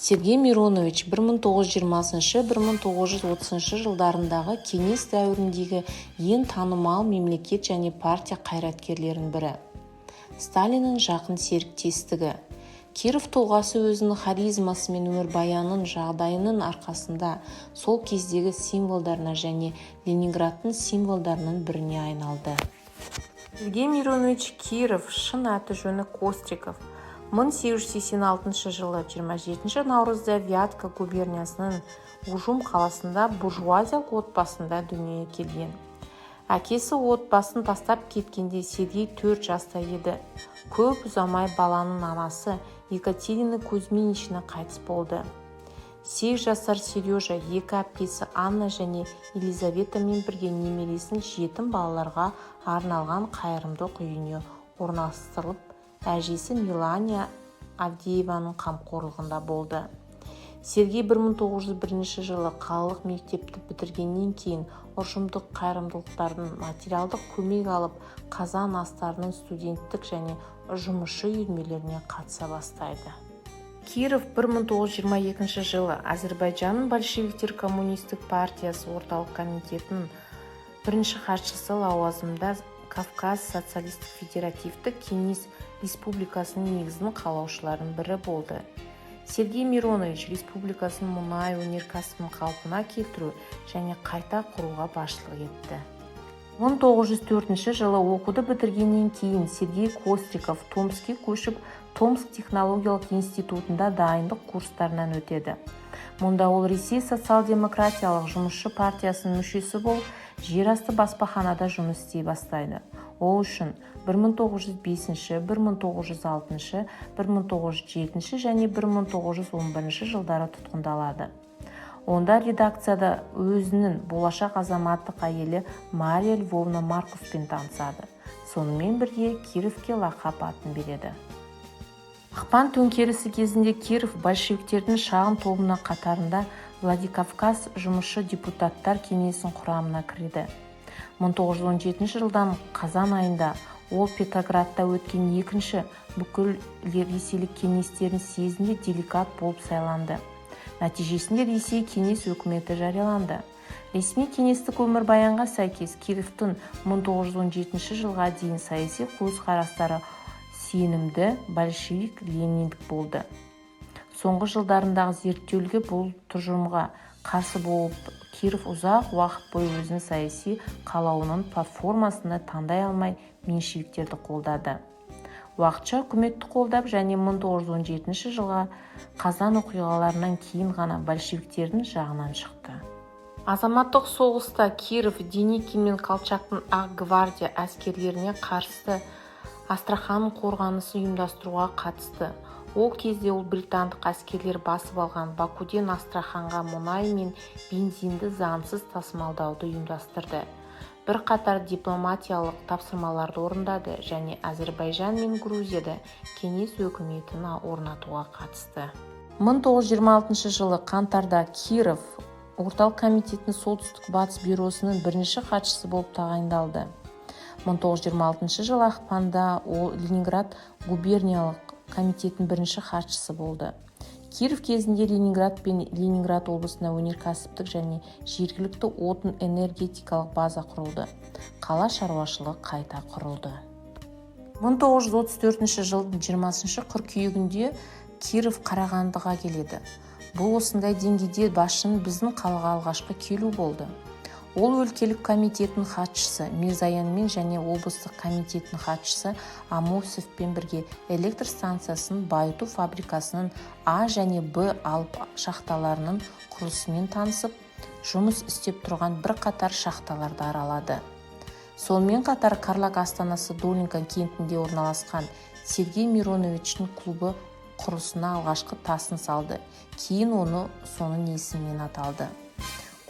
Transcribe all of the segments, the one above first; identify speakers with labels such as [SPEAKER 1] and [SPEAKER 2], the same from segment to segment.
[SPEAKER 1] Сергей Миронович 1920-1930 жылдарындағы кеңес дәуіріндегі ең танымал мемлекет және партия қайраткерлерінің бірі. Сталиннің жақын серіктестігі. Киров тұлғасы өзінің харизмасы мен өмірбаянының жағдайының арқасында сол кездегі символдарына және Ленинградтың символдарының біріне айналды. Сергей Миронович Киров, шын аты-жөні Костриков, 1886 жылы 27 наурызда Вятка губерниясының Ужум қаласында буржуазиялық отбасында дүниеге келген. Әкесі отбасын тастап кеткенде Сергей 4 жаста еді. Көп ұзамай баланың анасы Екатерина Кузьминична қайтыс болды. 8 жасар Сережа екі әпкесі Анна және Елизаветамен бірге немересінің жетім балаларға арналған қайырымдылық үйіне орналастырылып, әжесі Мелания Авдееваның қамқорлығында болды. Сергей 1901 жылы қалалық мектепті бітіргеннен кейін ұжымдық қайырымдылықтардың материалдық көмек алып, қазан астарының студенттік және жұмысшы үйірмелеріне қатыса бастайды. Киров 1922 жылы Әзірбайжанның большевиктер коммунистік партиясы орталық комитетінің бірінші хатшысы лауазымында Кавказ социалистік федеративтік кеңес республикасының негізін қалаушылардың бірі болды. Сергей Миронович республикасының мұнай өнеркәсібін қалпына келтіру және қайта құруға басшылық етті. 1904 жылы оқуды бітіргеннен кейін Сергей Костриков Томскке көшіп, Томск технологиялық институтында дайындық курстарынан өтеді. Мұнда ол Ресей социал-демократиялық жұмысшы партиясының мүшесі болып, жерасты баспаханада жұмыс істей бастайды. Ол үшін 1905, 1906, 1907 және 1911 жылдары тұтқындалады. Онда редакцияда өзінің болашақ азаматтық әйелі Мария Львовна Маркуспен танысады. Сонымен бірге Кировке лақап атын береді. Ақпан төңкерісі кезінде Киров большевиктердің шағын тобына қатарында Владикавказ жұмысшы депутаттар кеңесінің құрамына кірді. 1917 жылдан қазан айында ол Петроградта өткен екінші бүкіл ресейлік кеңестердің съезінде делегат болып сайланды. Нәтижесінде Ресей кеңес өкіметі жарияланды. Ресми кеңестік өмірбаянға сәйкес, Кировтың 1917 жылға дейін саяси көзқарастары сенімді большевик лениндік болды. Соңғы жылдарындағы зерттеулерге бұл тұжырымға қарсы болып, Киров ұзақ уақыт бойы өзінің саяси қалауының платформасында таңдай алмай, меньшевиктерді қолдады. Уақытша үкіметті қолдап және 1917 жылға қазан оқиғаларынан кейін ғана большевиктердің жағынан шықты. Азаматтық соғыста Киров Деникин мен Колчактың ақ гвардия әскерлеріне қарсы Астраханның қорғанысын ұйымдастыруға қатысты. Ол кезде ол британдық әскерлер басып алған Бакуден Астраханға мұнай мен бензинді заңсыз тасымалдауды ұйымдастырды. Бірқатар дипломатиялық тапсырмаларды орындады және Әзірбайжан мен Грузияда кеңес өкіметін орнатуға қатысты. 1926 жылы қаңтарда Киров Орталық комитетінің солтүстік батыс бюросының бірінші хатшысы болып тағайындалды. 1926 жылы ақпанда ол Ленинград губерниялық комитетінің бірінші хатшысы болды. Киров кезінде Ленинград пен Ленинград облысында өнеркәсіптік және жергілікті отын энергетикалық база құрылды, қала шаруашылығы қайта құрылды. 1934 жылдың 20 қыркүйегінде Киров Қарағандыға келеді. Бұл осындай деңгейде басшының біздің қалаға алғашқы келу болды. Ол өлкелік комитетінің хатшысы Мирзаянмен және облыстық комитеттің хатшысы Амосовпен бірге электр станциясының, байыту фабрикасының А және Б алып шахталарының құрылысымен танысып, жұмыс істеп тұрған бірқатар шахталарды аралады. Сонымен қатар Карлаг астанасы Долинка кентінде орналасқан Сергей Мироновичтің клубы құрылысына алғашқы тасын салды, кейін оны соның есімімен аталды.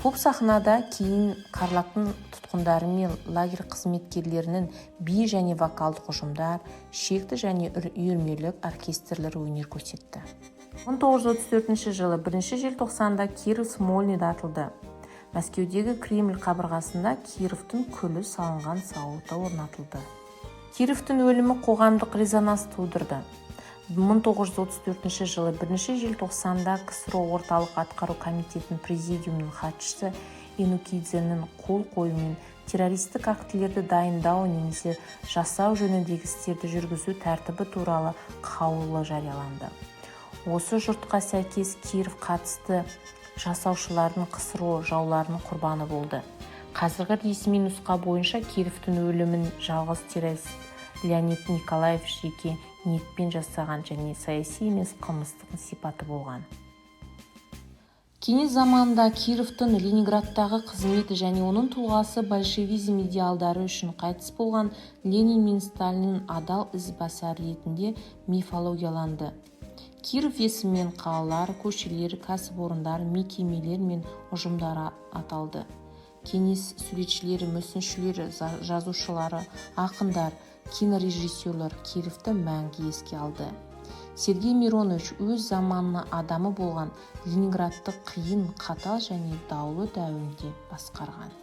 [SPEAKER 1] Клуб сахнада кейін Карлагтың тұтқындары мен лагерь қызметкерлерінің би және вокалдық ұжымдар, шекті және үйірмелік оркестрлер өнер көрсетті. 1934 жылы 1 желтоқсанда Киров Смольныйда атылды. Мәскеудегі Кремль қабырғасында Кировтың күлі салынған сауыты орнатылды. Кировтың өлімі қоғамдық резонанс тудырды. 1934 жылы 1 желтоқсанда КСРО Орталық атқару комитетінің президиумының хатшысы Енукидзенің қол қоюымен террористік актілерді дайындау немесе жасау жөніндегі істерді жүргізу тәртібі туралы қаулы жарияланды. Осы жұртқа сәйкес, Киров қатысты жасаушылардың, КСРО жауларының құрбаны болды. Қазіргі ресми нұсқа бойынша, Кировтың өлімін жалғыз террорист Леонид Николаев жеке ниетпен жасаған және саяси емес, қылмыстық сипаты болған. Кеңес заманында Кировтың Ленинградтағы қызметі және оның тұлғасы большевизм идеалдары үшін қайтыс болған Ленин мен Сталиннің адал ізбасары ретінде мифологияланды. Киров есімімен қалалар, көшелер, кәсіпорындар, мекемелер мен ұжымдар аталды. Кеңес суретшілері, мүсіншілері, жазушылары, ақындар, кинорежиссерлер Кировты мәңгі еске алды. Сергей Миронович өз заманының адамы болған, Ленинградты қиын, қатал және даулы дәуірде басқарған.